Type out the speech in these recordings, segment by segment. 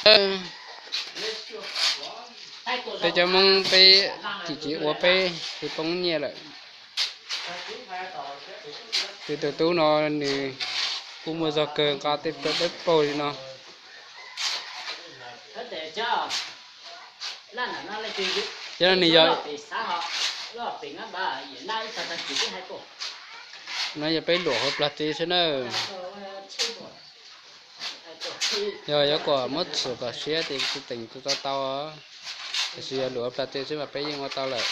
Peb cov Hmoob peb tsis tsis ua peb li poob nyiaj lawm. Tus tus tub no nws kuj muaj zog kawg nqa tej plaub dawb paug li no. Yog nws yog, no yog peb luam hauv plag tsev xwb na. Yog yuav kom muab txhuam kom siab ces tus teem tus tau tau, tiam sis yog luam hauv plag tsev xwb mas peb yeej ua tau lawm.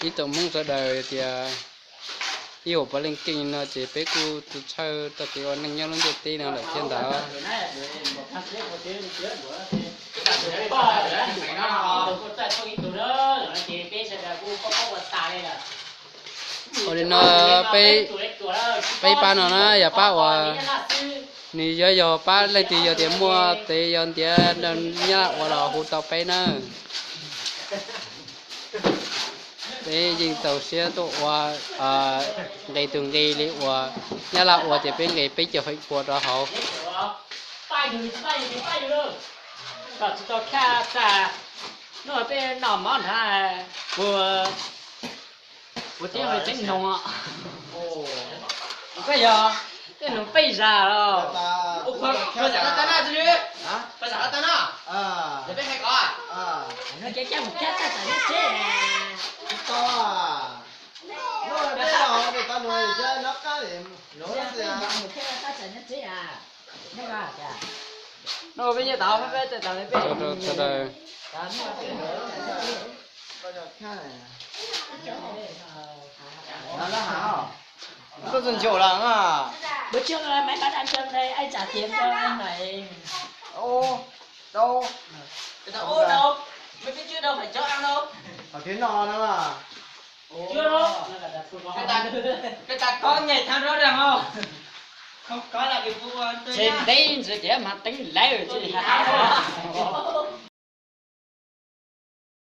Ib tsoom Hmoob sawv daws tias ib huam pov leej keej no ces peb kuj tu txhawj txoj kev ua neej nyob lub ntiaj teb no lawm thiab ntag. Ua li no peb, peb pab no na yog pab uas nws yog yog pab leej twg yog tias muaj tes yog ntiav nyab laj ua los hu tau peb na. Peb yeej txaus siab tuaj ua nqe tus nqe li uas nyab laj ua ces peb nqe peb caug feem pua rau hauv. Kom tsis tau khaj tas, nub peb noj mov nrad, kuv, kuv tib hais teeb noog. Koj yog tej noog peb zas los. Nub peb nyiaj tau peb tej tas peb. Koj txog ncaus lawm na. Bữa trước, ờ, mấy bác ăn cơm đây, anh trả tiền cho anh này. Ồ, đâu? Người ta ốm đâu? Mấy cái trước đâu phải cho ăn đâu. Hỏi thế nọ nữa mà. Chưa đâu. Cái ta, cái ta có nghe thấy rõ ràng không? Không có là cái vụ, ờ, tôi Trên nhá. Đấy rồi chứ mà tính lái rồi chứ hả?